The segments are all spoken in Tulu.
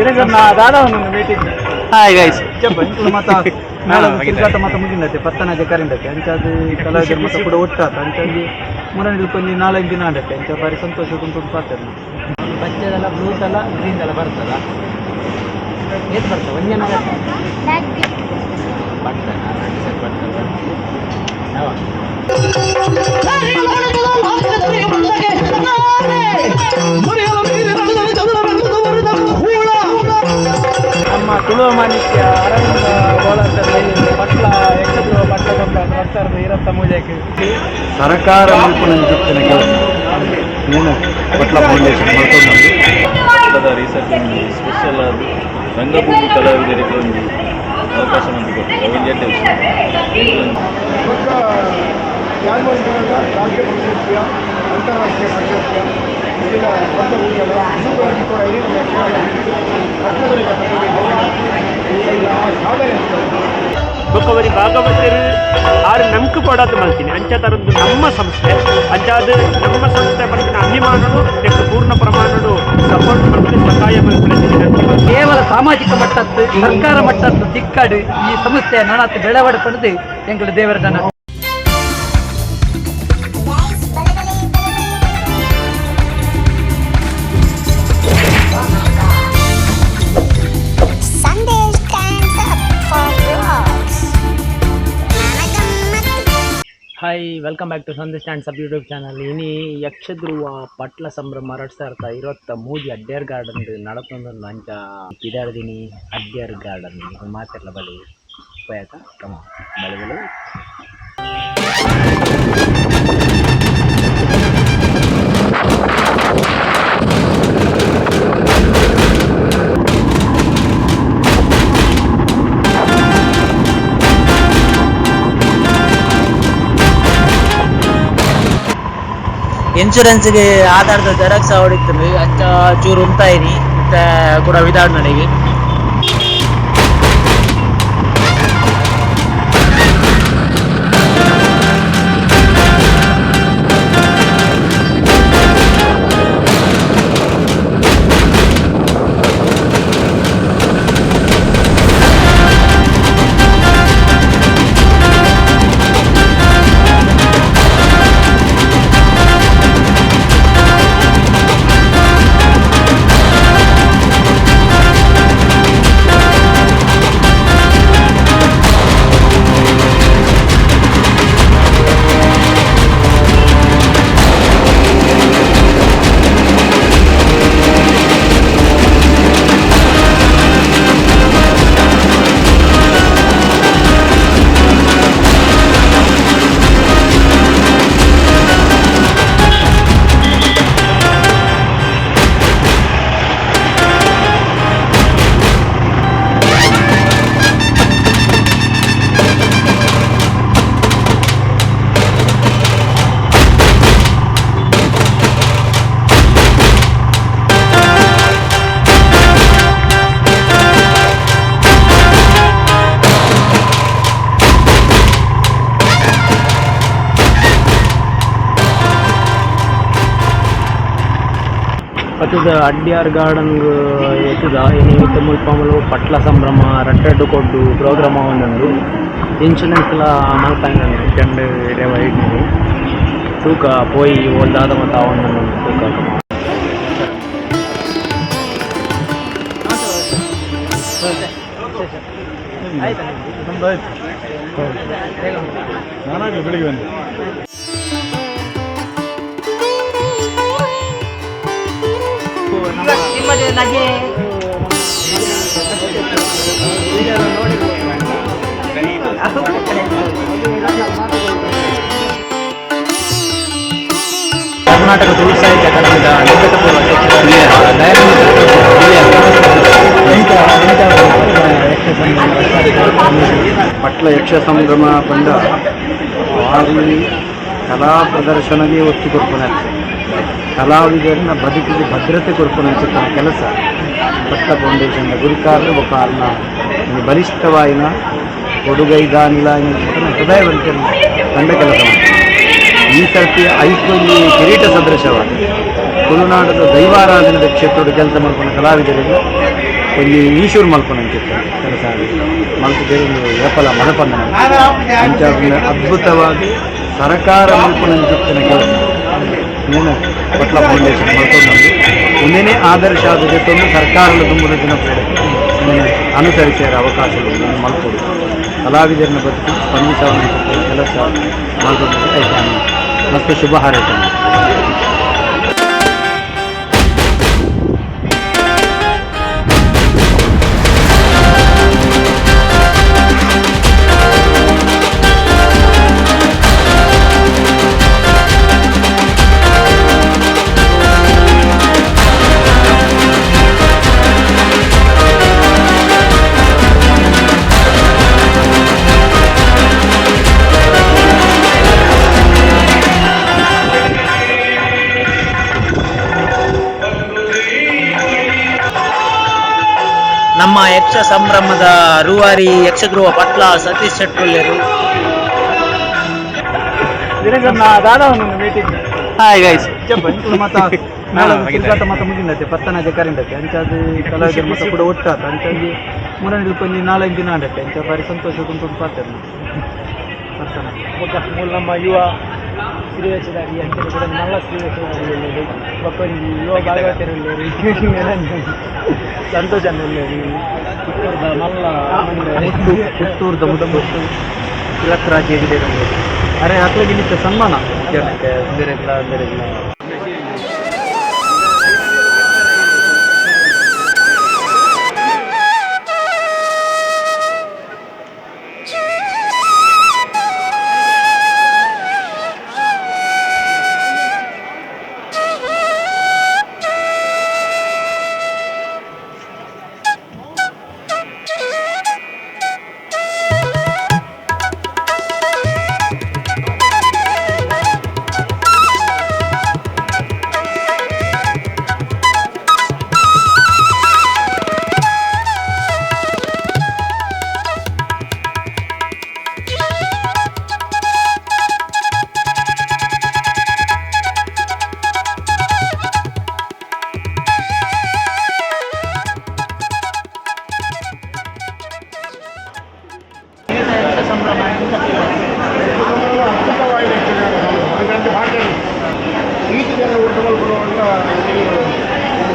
ದಾದಾ ಒಂದು ಮೀಟಿಂಗ್. Hi guys. ಮತ ತಿರುಗಾಟ ಮತ ಮುಗಿಂದತೆ ಪತ್ತನಾಜೆ ಕರಿಂಡತೆ ಅಂಚಾದ ಕಲಾವಿದರ ಮತ ಕೂಡ ಒಟ್ಟಾತ ಅಂಚಾಗಿ ಮುರಣಿಲ್ ಕೊಂಜಿ ನಾಲೈದು ದಿನ ಆಡತ್ತೆ ಅಂಚ ಬಾರಿ ಸಂತೋಷ ಉಂಟು ಪಾತ್ರ. ಪಚ್ಚದೆಲ್ಲ ಬ್ಲೂದೆಲ್ಲ ಗ್ರೀನ್ದೆಲ್ಲ ಬರ್ತದ, ಏತ್ ಬರ್ತದೆ ಒಂಜನ ನಮ್ಮ ತುಳುವ ಮಾಣಿಕ್ಯ ಅರವಿಂದ ಬೋಳಂತ ಪಟ್ಲ ಯಕ್ಷಧ್ರುವ ಪಟ್ಲ ಸಂಭ್ರಮ 2023ಕ್ಕೆ ಸರ್ಕಾರ ಮಲ್ಪುನ ಜೊತೆನ ಕೆಲಸ ಏನು ಪಟ್ಲ ಫೌಂಡೇಶನ್ ಮಲ್ತೊಂದು. ಪಟ್ಲದ ರಿಸರ್ಚ್ ಒಂಜಿ ಸ್ಪೆಷಲ್ ಆದ್ ರಂಗಭೂಮಿ ಕಲಾವಿದರಿಗೆ ಒಂಜಿ ಅವಕಾಶ ಮಂದಿ ಕೊಡ್ತಾರೆ, ಒಂಜಿ ಎಡ್ಡೆ ವಿಷಯ. ರಾಜ್ಯ ಪ್ರಶಸ್ತಿಯ ಅಂತಾರಾಷ್ಟ್ರೀಯ ಪ್ರಶಸ್ತಿಯ ಇಲ್ಲಿನ ಸಾಧನೆ. ಬೊಕ್ಕವರಿ ಭಾಗವತರು ಆರು ನಂಕು ಪಡಾತ ಮಲ್ತೀನಿ ಅಂಚ ತರದ್ದು ನಮ್ಮ ಸಂಸ್ಥೆ ಅಂಚಾದ ನಮ್ಮ ಸಂಸ್ಥೆ ಪಡೆದಿನ ಅಭಿಮಾನನು ನೆಕ್ಕು ಪೂರ್ಣ ಪ್ರಮಾಣಡು ಸಪೋರ್ಟ್ ಮಲ್ಪುನ ಸಹಾಯ ಮಲ್ಪುನ. ಕೇವಲ ಸಾಮಾಜಿಕ ಮಟ್ಟದ್ದು ಸರ್ಕಾರ ಮಟ್ಟದ್ದು ದಿಕ್ಕಾಡು ಈ ಸಂಸ್ಥೆಯ ನಣತ್ ಬೆಳವಡೆ ಪಡೆದು ಎಂಕುಲು ದೇವರ ಜನ. Sunday stands up for girls. Hi, welcome back to Sandesh stands up YouTube channel. ಇನಿ ಯಕ್ಷಧ್ರುವ ಪಟ್ಲ ಸಂಭ್ರಮ 2023 ಅಡ್ಯಾರ್ ಗಾರ್ಡನ್ ನಡತೊಂದು ಅಂಚ ಪಿದಾಡ್ದಿನಿ ಅಡ್ಯಾರ್ ಗಾರ್ಡನ್ ಮಾತೆರ್ಲ ಬಲಿ ಪೋಯಾಕ ಕಮ ಬಲಿ ಬಲಿ. ಇನ್ಶೂರೆನ್ಸ್ಗೆ ಆಧಾರದ ಜೆರಾಕ್ಸ್ ಹೊಡಿತು ಅಂಚ ಚೂರು ಉಂತಾಯಿನಿ ಮತ್ತೆ ಕೂಡ ವಿದಾಡ್ ನನಗೆ. ಪತ್ತದ ಅಡ್ಯಾರ್ ಗಾರ್ಡನ್ ಎತ್ತುದ ಇನಿ ಮುಲ್ಪ ಮುಲು ಪಟ್ಲ ಸಂಭ್ರಮ ರಡ್ಡ್ ಕೊಡ್ಡು ಪ್ರೋಗ್ರಾಮ್ ಆವೊಂದುಂಡು. ಇನ್ಶೂರೆನ್ಸ್ ಲ ಮಲ್ಪಂಗ ಚೆಂಡು ರೇವ ಇಡ್ನಿ ತೂಕ ಪೋಯಿ ಓಲ್ ದಾದ ಮತ ಆವೊಂದುಂಡು ತೂಕ ಕಮ. ನಮ್ದಾಯ್ತು, ನಾನಾಗಲಿ ಬೆಳಿಗ್ಗೆ ಬಂದೆ. ಕರ್ನಾಟಕ ತುಳು ಸಾಹಿತ್ಯ ಅಕಾಡೆಮಿದ ನಿಕಟಪೂರ್ವ ಅಧ್ಯಕ್ಷ ದಯಾನಂದ ಪಟ್ಲ ಯಕ್ಷ ಸಂಭ್ರಮ ಪಂಡ ಭಾರಿ ಕಲಾ ಪ್ರದರ್ಶನಗೆ ಒತ್ತು ಕೊಡ್ಪುನ, ಕಲಾವಿದರನ್ನ ಬದುಕಿಗೆ ಭದ್ರತೆ ಕೊಡ್ಪುನ ಅಂಚಿತ್ತಿನ ಕೆಲಸ ಪಟ್ಲ ಫೌಂಡೇಶನ್ ಗುರಿಕಾರರು ಬೊಕ್ಕ ಅರ್ನ ಬಲಿಷ್ಠವಾಯಿನ ಕೊಡುಗೈ ದಾನಿಲ ಹೃದಯವಂತಿಯನ್ನು ಕಂಡ ಕೆಲಸ ಮಾಡ್ತಾರೆ. ಈ ಸರ್ತಿ ಐಸ್ಕೊಂಜಿ ಕಿರೀಟ ಸದೃಶವಾದ ತುಳುನಾಡದ ದೈವಾರಾಧನೆದ ಕ್ಷೇತ್ರದ ಕೆಲಸ ಮಾಡ್ಕೊಂಡ ಕಲಾವಿದರಿಂದ ಒಂಜಿ ಇನ್ಶೂರ್ ಮಲ್ಪೊನಂಚಿತ್ತು ಕೆಲಸ ಮಲ್ಪುದೇರು ಏಪಲ ಮನಪಂದನ ಅಂಚ ಅದ್ಭುತವಾಗಿ ಸರ್ಕಾರ ಮಲ್ಪೊನಂಚಿತ್ತಿನ ಕೆಲಸ నేను ಪಟ್ಲ ಫೌಂಡೇಶನ್ ಮಲ್ತೊಂದು ಒಂದೇನೇ ಆದರ್ಶ ಆದ ಜೊತೆ ಸರ್ಕಾರದ ತುಂಬುದ ದಿನ ಅನುಸರಿಸಿದ ಅವಕಾಶಗಳು ಮಲ್ಪೊಡು ಕಲಾವಿದರನ್ನ ಬದುಕು ಸ್ಪಂದಿಸವನ್ನ ಕೆಲಸ ಮಲ್ತೊಂದು ಮಸ್ತ್ ಶುಭ ಹಾರೈಕೆ. ನಮ್ಮ ಯಕ್ಷ ಸಂಭ್ರಮದ ರೂವಾರಿ ಯಕ್ಷಗೃಹ Patla Satish ಶೆಟ್ಟುಲ್ಲೇರು. Meeting hi guys. ತಿರುಗಾಟ ಮಾತ ಮುಗಿಂದತೆ ಪತ್ತನಾಜೆ ಕರಿಂಡತೆ ಅಂಚಾದ ಕಲಾವಿದರ ಮಾತ ಕೂಡ ಒಟ್ಟಾತ ಅಂಚಾಗಿ ಮುರಣಿಲ್ ಕೊಂಜಿ ನಾಲೈದು ದಿನ ಆಡತ್ತೆ ಅಂಚ ಬಾರಿ ಸಂತೋಷ ಕುಂತು ಪಾತಾರೆ ಪತ್ತನ ಮೂಲ ನಮ್ಮ ಯುವ ಶ್ರೀವೇಶದಾರಿ ಅಂಚನೆ ಕೂಡ ಮಲ್ಲ ಶ್ರೀವೇಶದಾರಿ ಬೊಕ್ಕೊಂಜಿ ಯುವ ಭಾಗವತರುಲ್ಲೇರು ಸಂತೋಷ ಉಲ್ಲೇರು ಪುತ್ತೂರ್ದ ಮಲ್ಲ ಪುತ್ತೂರ್ದ ಮುತ್ತು ತಿಲಕರಾಜ್ ಹೆಗಡೆ. ಅರೆ ಅಕ್ಲಗಿ ನಿತ್ಯ ಸನ್ಮಾನ ಜನಕ್ಕೆ ಬೇರೆಲ್ಲ ಬೇರೆಲ್ಲ.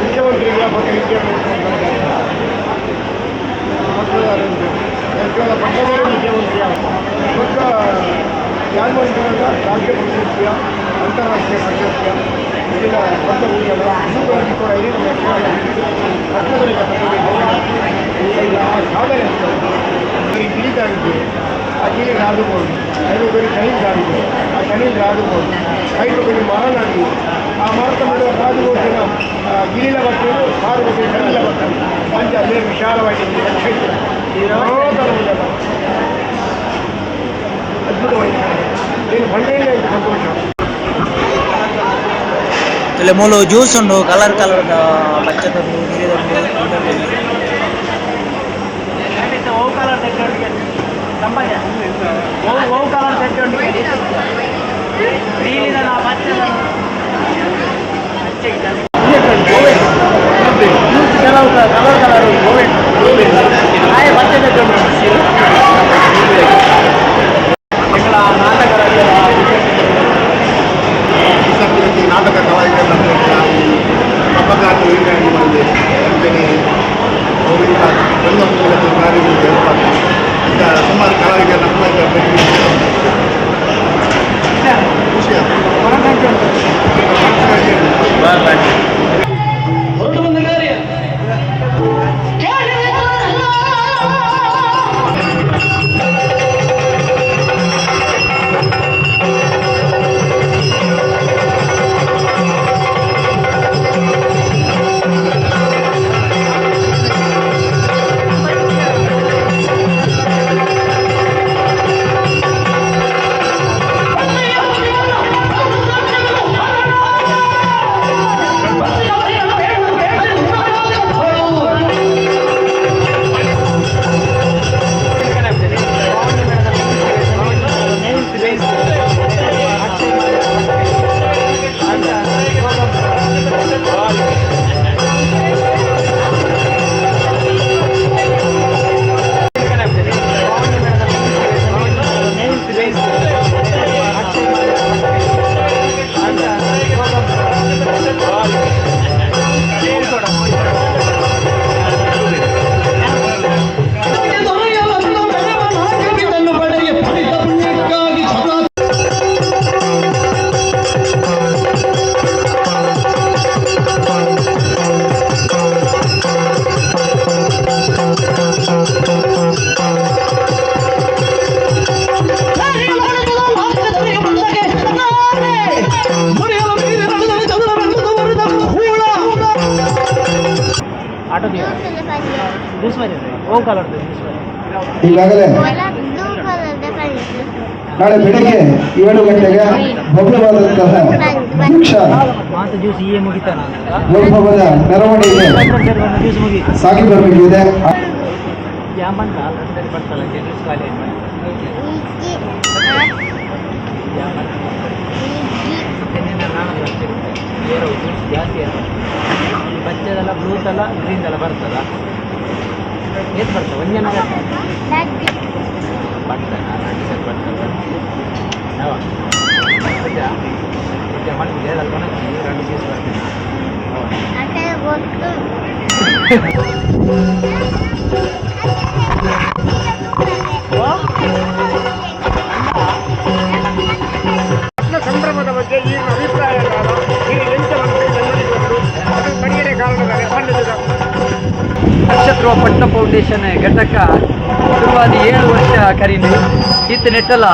ಮುಖ್ಯಮಂತ್ರಿಗಳ ಬಗ್ಗೆ ಮುಖ್ಯಮಂತ್ರಿ ಮುಖ್ಯಮಂತ್ರಿಯ ಮತ್ತು ರಾಜ್ಯ ಪ್ರಶಸ್ತಿಯ ಅಂತಾರಾಷ್ಟ್ರೀಯ ಪ್ರಶಸ್ತಿಯ ಇದೆಲ್ಲ ಕೂಡ ಸಾಧನೆ ಬರೀ ಗಿಳಿದಾಗಿದೆ, ಆ ಗಿಳಿ ರಾದುಬೋದು, ಐದು ಬರೀ ಕಣಿದಾಗಿದೆ, ಆ ಕಣಿ ರಾದುಬೋದು, ಐದು ಬರೀ ಮರನಾಗಿ ಆ ಮರದ ಮೇಲೆ ರಾಜಗೋಟಿನ ಗಿಳಿಲ ಬಟ್ಟೆಗಳು ಆರು ಬಟ್ಟೆ ಕಣ್ಣಿಲ ಬಟ್ಟೆ ಅಂಚ ಅಲ್ಲೇ ವಿಶಾಲವಾಗಿ ಅದ್ಭುತವಾಗಿದೆ. నేను ಬಂಡೆಯಲ್ಲಿ ಸಂತೋಷ. ಇಲ್ಲ ಮೂಲು ಜ್ಯೂಸ್ ಉಂಡು, ಕಲರ್ ಕಲರ್ ಪಚ್ಚದುಂಡು, ನೀರಿದುಂಡು. ನಾಟಕ ಕಲಾವಿದರ ಸುಮಾರು ಕಲಾವಿದರ ಖುಷಿ ಆಟೋ ಜ್ಯೂಸ್ ಓ ಕಲರ್ ಜ್ಯೂಸ್. ಈಗಾಗಲೇ ನಾಳೆ ಬೆಳಿಗ್ಗೆ 7 ಗಂಟೆಗೆ ಭವ್ಯವಾದಂತಹ ದೀಕ್ಷಾ ಮಾತ ಜ್ಯೂಸ್ ಇಯೇ ಮುಗಿತಾನ. ವೈಭವದ ಮೆರವಣಿಗೆ ಜ್ಯೂಸ್ ಮುಗಿ ಸಾಗಿ ಬರಲಿದೆ. ಜಾಮನ್ ಬರ್ತಲ್ಲ ಜ್ಯೂಸ್ ಖಾಲಿ. ಜ್ಯೂಸ್ ಜಾಸ್ತಿ ಬಚ್ಚದಲ್ಲ, ಬ್ಲೂತಲ್ಲ, ಗ್ರೀನ್ದಲ್ಲ ಬರ್ತದ. ಏತ್ ಬರ್ತದೆ? ಒಂಜನ ಬರ್ತದೆ, ಬರ್ತದೆ. ಎರಡು ಜ್ಯೂಸ್ ಬರ್ತದೆ. ಸಂಭ್ರಮದ ಬಗ್ಗೆ ಈ ಅಭಿಪ್ರಾಯ ನಕ್ಷತ್ರ ಪಟ್ನ ಫೌಂಡೇಶನ್ ಘಟಕ ಶುರುವಾದ 7 ವರ್ಷ ಕರೀನು. ಈತ ನೆಟ್ಟಲ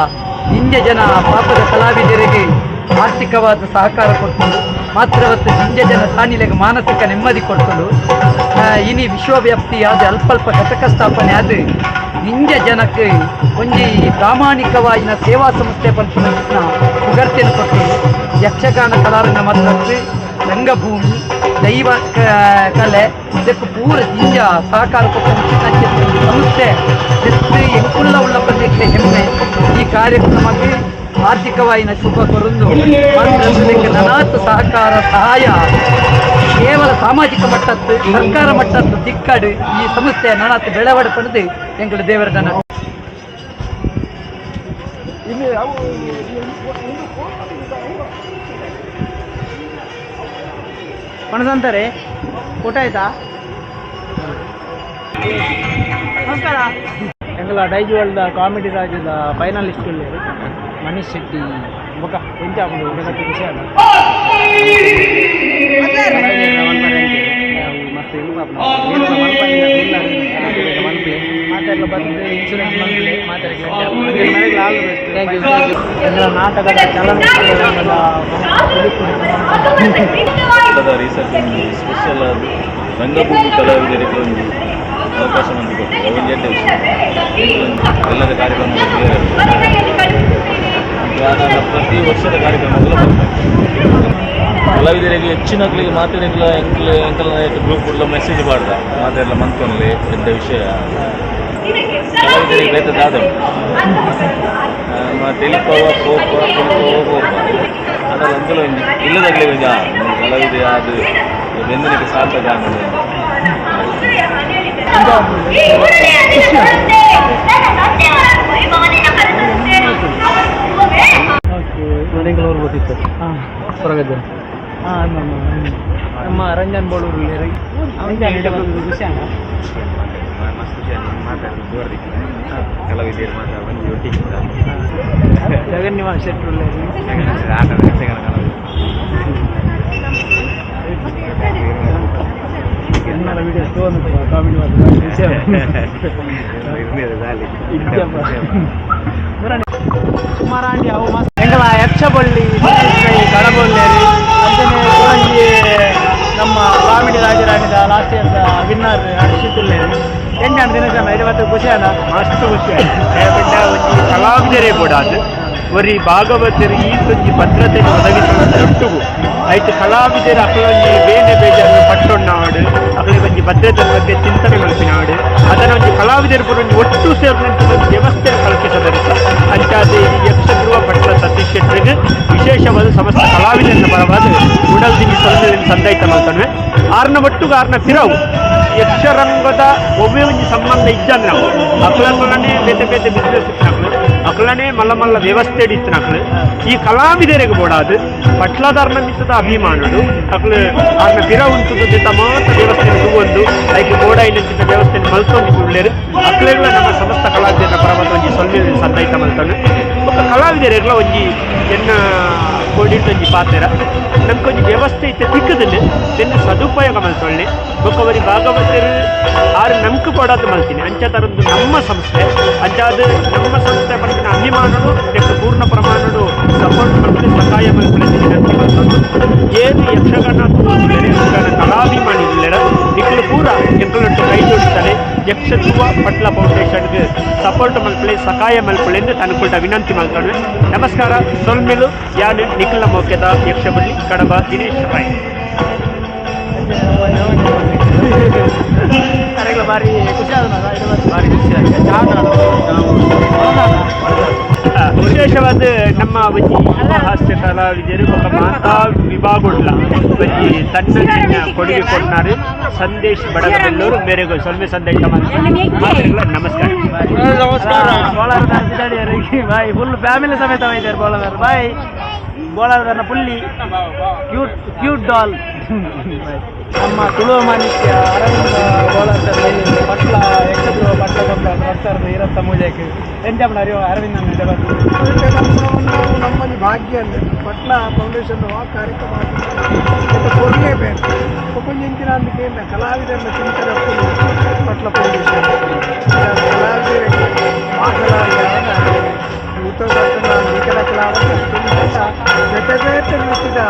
ಇಂಜ ಜನ ಪಾಪದ ಕಲಾವಿದರಿಗೆ ಆರ್ಥಿಕವಾದ ಸಹಕಾರ ಕೊಡ್ತುಂಡು, ಮಾತ್ರವತ್ತು ಇಂಜ ಜನ ತಾನಿಲೆಗೆ ಮಾನಸಿಕ ನೆಮ್ಮದಿ ಕೊಡ್ತುಂಡು. ಇನಿ ವಿಶ್ವವ್ಯಾಪ್ತಿಯಾದ ಅಲ್ಪಲ್ಪ ಘಟಕ ಸ್ಥಾಪನೆ ಆದ ಇಂಜ ಜನಕ್ಕೆ ಒಂಜಿ ಪ್ರಾಮಾಣಿಕವಾಯಿನ ಸೇವಾ ಸಂಸ್ಥೆ ಪನ್ಪುನ ಪುಗರ್ತೆಯನ್ನು ಕೊಟ್ಟುಂಡು. ಯಕ್ಷಗಾನ ಕಲಾರಂಗ ಮಾತ್ರ ರಂಗಭೂಮಿ ದೈವ ಕಲೆ ಇದಕ್ಕೆ ಪೂರ ದಿಂಜ ಸಹಕಾರ ಕೊಟ್ಟ ಸಂಸ್ಥೆ ಎಂಕುಲ್ಲ ಉಳ್ಳ ಪ್ರದೇಶ ಹೆಮ್ಮೆ. ಈ ಕಾರ್ಯಕ್ರಮಕ್ಕೆ ಆರ್ಥಿಕವಾಯಿನ ಶುಭ ಕೊರೊಂದು ನನಾತ್ ಸಹಕಾರ ಸಹಾಯ ಕೇವಲ ಸಾಮಾಜಿಕ ಮಟ್ಟದ್ದು ಸರ್ಕಾರ ಮಟ್ಟದ್ದು ದಿಕ್ಕಾಡು ಈ ಸಂಸ್ಥೆ ನನಾತ್ ಬೆಳವಡೆ ಪಡೆದು ಎಂಕುಲು ದೇವರ ದನ. ಪಣಸಂತಾರೆ. ಊಟ ಆಯ್ತಾ? ನಮಸ್ಕಾರ. ಎಂಗಲ ಡೈಜ್ ವರ್ಲ್ಡ್ ಕಾಮಿಡಿ ರಾಜ್ಯದ ಫೈನಲಿಸ್ಟ್ ಮನೀಶ್ ಶೆಟ್ಟಿ ಬೊಕ ಎಂಚ ಆಪುಂಡು ಜಗತ್ತು ಖುಷಿ ಆಂಡ ಮಸ್ತ್ ಮಲ್ಪೆ ಮಾತಾಡ್ಲ ಬಂದು ಇನ್ಶೂರೆನ್ಸ್ ಮಲ್ಪೆ ಮಾತಾಡಕ್ಕೆ. Thank you. ಎಂಗಲ ನಾಟಕದ ಚಲನಚಿತ್ರದ ರಿಸರ್ಚ್ ಸ್ಪೆಷಲ್ ಅದು ರಂಗಭೂಮಿ ಕಲಾವಿದರಿಗೆ ಒಂದು ಅವಕಾಶ ಮಂದಿ ಕೊಟ್ಟರು. ಒಂದು ಎಡ್ಡೆ ವಿಷಯ. ಎಲ್ಲದ ಕಾರ್ಯಕ್ರಮ ಪ್ರತಿ ವರ್ಷದ ಕಾರ್ಯಕ್ರಮಗಳು ಬರ್ತಾರೆ ಕಲಾವಿದರಿಗೆ ಹೆಚ್ಚಿನಕ್ಲಿಗೆ ಮಾತಾಡಿಲ್ಲ. ಎಂಕ್ಲ ಎಂಕಲ್ ಗ್ರೂಪ್ ಕೂಡ ಮೆಸೇಜ್ ಮಾಡ್ದ ಮಾತಾಡಲ್ಲ ಮಂತ್ಕೊನ್ಲಿ ಎಡ್ಡೆ ವಿಷಯ. ಕಲಾವಿದರಿಗೆ ಬೇತ ದಾದ ತೆಲಿಪವ ಪೋಪ ಪೋಪ ಪೋಪ ಅದರ ಅಂಕಲ ಒಂಜಿ ಇಲ್ಲದಾಗಲೇ ಒಂಜಿ ಕಲಾವಿದ ಅದು ಬೆಂದನಿಗೆ ಸಾರ್ಥಕ ಆಗಿದೆ. ಗೊತ್ತಿತ್ತು ಹೊರಗದ್ದೆ. ಹಾಂ, ನಮ್ಮ ರಂಜನ್ ಬೋಳೂರು ಖುಷಿ ಆಂಡ. ಮಸ್ತ್ ಖುಷಿ ಮಾತಾಡೋದು ಕಲಾವಿದರು ಮಾತ್ರ ಬಂದು ಒಟ್ಟಿಗೆ. ಜಗನ್ನಿವಾಸ್ ಶೆಟ್ಟರು. ಆಟದ ಯಕ್ಷಗಾನ ಕಲಾವಿದರು. ಎನ್ನರ ವಿಡಿಯೋ ಕಾಮಿಡಿ ಸುಮಾರಾಂಡಿ ಅವು ಮಸ್ತ್. ಎಂಗಲ ಯಕ್ಷಬಳ್ಳಿ ಕಡಬೊಳ್ಳಿ ಅಂಚನೆ ಒಂಜಿ ನಮ್ಮ ಕಾಮಿಡಿ ರಾಜರಾಣಿದ ಲಾಸ್ಟ್ ಇಯರ್ದ ವಿನ್ನರ್ ಹರ್ಷಿತ್ ಉಲ್ಲೇರು. ಎಂಜಾಂಡ ದಿನೇಶ್ ಅಣ್ಣ ಇದು ಖುಷಿ ಅಣ್ಣ? ಮಸ್ತ್ ಖುಷಿ ಆಯ್ತು. ಒಂಜಿ ಕಲಾವಿದರೇ ಬೋಡಾದ್ ಒರಿ ಭಾಗವತರು ಈ ಒಂಜಿ ಭದ್ರತೆಯನ್ನು ಒದಗಿಸುವ ಒಟ್ಟುಗು ಆಯ್ತು. ಕಲಾವಿದರ ಅಕಲೊಂಜಿ ಬೇನೆ ಬೇಜಾರು ಪಟ್ಟೊಣ್ಣಾಡು ಅಕಲಿಗೆ ಒಂಜಿ ಭದ್ರತೆ ಬಗ್ಗೆ ಚಿಂತನೆ ಮಲ್ಪಿನಾಡು ಅದನ್ನ ಒಂಜಿ ಕಲಾವಿದರು ಪೂರ ಒಂಜಿ ಒಟ್ಟು ಸೇರಿದಂತ ಒಂದು ವ್ಯವಸ್ಥೆ ಕಲ್ಪಿಸದರಿಸ ಅಂಚಾದ ಯಕ್ಷಧ್ರುವ ಪಟ್ಲ ಸತೀಶ್ ಶೆಟ್ಟರಿಗೆ ವಿಶೇಷವಾದ ಸಮಸ್ತ ಕಲಾವಿದರನ್ನ ಪರವಾದ ಉಡಲ್ ದಿಂಜಿ ಸೊಲ್ಮೆಲೆನ್ ಸಂದೈತ ಮಲ್ತೊನ್ವೆ. ಆರ್ನ ಒಟ್ಟುಗು ಆರ್ನ ಪಿರವು ಯಕ್ಷರಂಗದ ಒವ್ವೇ ಒಂಜಿ ಸಂಬಂಧ ಇಜ್ಜಂದ್ರೆ ನಾವು ಅಕಲನೆ ಬೇತೆ ಬೇತೆ ಬಿಸ್ನೆಸ್ ಇತ್ತಿನಕ್ಲು ಅಕಲನೆ ಮಲ್ಲ ಮಲ್ಲ ವ್ಯವಸ್ಥೆ ಇತ್ತಿನಕ್ಲು ಈ ಕಲಾವಿದರಿಗೆ ಬೋಡಾದು ಪಟ್ಲದಾರ್ನ ಮಿತ್ತದ ಅಭಿಮಾನುಡು ಅಕ್ಲು ಆರ್ನ ಪಿರ ಉಂಟು ಜೊತೆ ಮಾತ್ರ ವ್ಯವಸ್ಥೆ ತೂವೊಂದು ಐಕ್ ಬೋಡಾಯಿನಂಚಿನ ವ್ಯವಸ್ಥೆ ಮಲ್ತೊಂದು ಕುಳ್ಳೆರು ಅಕ್ಲೆಗ್ಲ ನಮ್ಮ ಸಮಸ್ತ ಕಲಾವಿದರ ಪರವಾದ ಒಂಜಿ ಸೊಲ್ಮೆ ಸಂದೈತ ಮಲ್ತೊಂದು. ಬೊಕ್ಕ ಕಲಾವಿದರೆಗ್ಲ ಒಂಜಿ ಎನ್ನ ಕೋಡಿಂಟೊಂಜಿ ಪಾತೆರ ನಮ್ಕೊಂಜಿ ವ್ಯವಸ್ಥೆ ಇತ್ತೆ ತಿಕ್ಕದಲ್ಲಿ ತೆನ್ನ ಸದುಪಯೋಗ ಮಲ್ತೊಳ್ಳಿ. ಬೊಕ್ಕ ಒರಿ ಭಾಗವತರು ಆರು ನಮ್ಕು ಕೊಡೋದು ಮಲ್ತೀನಿ ಅಂಚ ತರದ್ದು ನಮ್ಮ ಸಂಸ್ಥೆ ಅಂಚಾದ ನಮ್ಮ ಸಂಸ್ಥೆ ಪನ್ಪಿನ ಅಭಿಮಾನಡು ನೆಕ್ಕ್ ಪೂರ್ಣ ಪ್ರಮಾಣಡು ಸಪೋರ್ಟ್ ಮಲ್ಪುನೆ ಸಹಾಯ ಮಲ್ಪುನೆ ವಿನಂತಿ ಮಲ್ತೊಂದು. ಏನು ಯಕ್ಷಗಾನ ತೂವೊಂದುಲ್ಲೆರ್ ಯಕ್ಷಗಾನ ಕಲಾಭಿಮಾನಿ ಉಲ್ಲೆರ್ ನಿಕುಲು ಪೂರ ಸಪೋರ್ಟ್ ಮಲ್ಪುಲೆ, ಸಹಾಯ ಮಲ್ಪುಲೆ ಎಂದು ತನುಕುಲ್ಟ ವಿನಂತಿ ಮಲ್ತೊಂಡು. ನಮಸ್ಕಾರ, ಸೊಲ್ಮೆಲು. ಯಾನ್ ನಿಖಿಲ ಮೋಕೆದ ಯಕ್ಷಬಳ್ಳಿ ಕಡಬ ದಿನೇಶ್ ರಾಯ್. ಭಾರಿ ಖುಷಿ ಆದ, ಭಾರಿ ಖುಷಿ ಆಗಿದೆ. ವಿಶೇಷವಾದ ನಮ್ಮ ಒಂಜಿ ಯುವ ಹಾಸ್ಯ ಕಲಾವಿದರು ಬೊಕ್ಕ ಮಾತಾ ವಿಭಾಗುಡ್ಲ ಒಂಜಿ ತನ್ನ ಕೊಡುಗೆ ಕೊಡ್ನಾರು ಸಂದೇಶ್ ಬಡಗಬೆಲ್ಲೂರು ಮೇರೆಗೂ ಸೊಲ್ಮೆ ಸಂದೇಶ. ನಮಸ್ಕಾರ. ನಮಸ್ಕಾರ. ಬಾಯ್. ಫುಲ್ ಫ್ಯಾಮಿಲಿ ಸಮೇತ ಇದ್ದಾರೆ ಬೋಳದಾರ್. ಬಾಯ್ ಬೋಳಾರ್ದನ್ನ ಪುಲ್ಲಿ, ಕ್ಯೂಟ್ ಕ್ಯೂಟ್ ಡಾಲ್. ನಮ್ಮ ತುಳುವ ಮಾಣಿಕ್ಯ ಅರವಿಂದ ಬೋಳಾರ್ ಪಟ್ಲ ಯಕ್ಷಧ್ರುವ ಪಟ್ಲ ಕೊಂಡ ಬರ್ತಾರೆ ಇರತ್ತ ಮೂಜೆಗೆ. ಎಂಜ ಅರವಿಂದ? ನಮ್ಮಲ್ಲಿ ಭಾಗ್ಯ ಅಂದ್ರೆ ಪಟ್ಲ ಫೌಂಡೇಶನ್ ಆ ಕಾರ್ಯಕ್ರಮ ಕೊಡಲೇಬೇಕು. ಒಬ್ಬೊಂಜಿನ ಅಂಬಿಕೆಯಿಂದ ಕಲಾವಿದರನ್ನ ಚಿಂತನೆ. ಪಟ್ಲ ಫೌಂಡೇಶನ್ ಕಲಾವಿದರಿಗೆ, ಆ ಕಲಾವಿದರನ್ನ ಉತ್ತರ ಭಾರತದ ಈ ಕಲಾವಿದ ಬೇತೆ ಬೇತೆ ರೀತಿಯ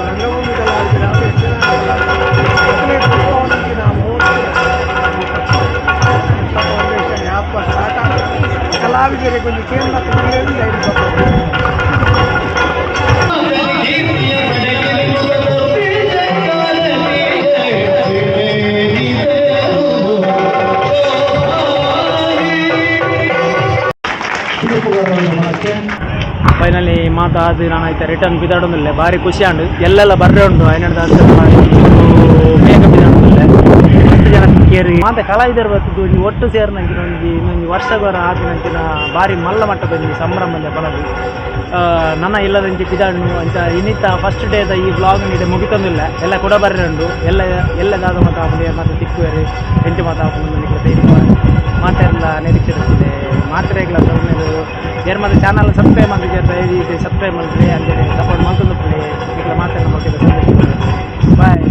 ರಂಗಭೂಮಿ ಕಲಾವಿದರ, ಯಕ್ಷಗಾನ ಕಲಾವಿದರು ಫೌಂಡೇಶನ್ ಯಾಪ ಸ್ಟಾರ್ಟ್ ಕಲಾವಿದರಿಗೆ ಒಂದು ಕೇಂದ್ರ. ಫೈನಲಿ ಮಾತ ಅದು ನಾನು ಆಯ್ತಾ ರಿಟರ್ನ್ ಬಿದಾಡೊಂದಿಲ್ಲ. ಭಾರಿ ಖುಷಿ ಆಂಡ್ ಎಲ್ಲೆಲ್ಲ ಬರ್ರೆ ಉಂಡು. ಐನಡ್ದು ಬೇಗ ಬಿದಾಡೊಂದಿಲ್ಲ. ಮಸ್ತ್ ಜನ ಸಿಕ್ಕಿಯರು. ಮಾತ ಕಲಾವಿದರು ಬರ್ತದ್ದು ಒಂಜಿ ಒಟ್ಟು ಸೇರಿನಂಚಿನ ಒಂಜಿ ಇನ್ನೊಂಜಿ ವರ್ಷಗೊರ ಆದಿನಂಚಿನ ಭಾರಿ ಮಲ್ಲ ಮಟ್ಟದ ಒಂಜಿ ಸಂಭ್ರಮ ಪನೊಡು. ನನ್ನ ಇಲ್ಲದಂಚಿ ಪಿದಾಡ್ನು ಅಂಚ ಇನ್ನಿತ್ತ ಫಸ್ಟ್ ಡೇದ ಈ ಬ್ಲಾಗ್ ನೀಡೆ ಮುಗಿತೊಂದಿಲ್ಲ. ಎಲ್ಲ ಕೂಡ ಬರ್ರೆ ಉಂಡು. ಎಲ್ಲ ಎಲ್ಲ ದಾದ ಮಾತ ಆಪುಂಡು, ಮಾತ ತಿಕ್ಕುವೆರು, ಎಂಚ ಮಾತ ಆಪುಂಡು ಮಾತೆಲ್ಲ ನಿರೀಕ್ಷಿಸಿದೆ. ಮಾತ್ರೆಗಳ ಸೊಲ್ಮೆಲು. ಏರ್ ಮಾತ ಚಾನಲ್ ಸಬ್ಸ್ಕ್ರೈಬ್ ಮಲ್ತಿಜೆರ್, ಸಬ್ಸ್ಕ್ರೈಬ್ ಮಲ್ತ್ರೆ. ಅಂಚನೆ ಸಪೋರ್ಟ್ ಮಲ್ತೊಂದು ಮಾತೆಲ್ಲ. ಬಾಯ್.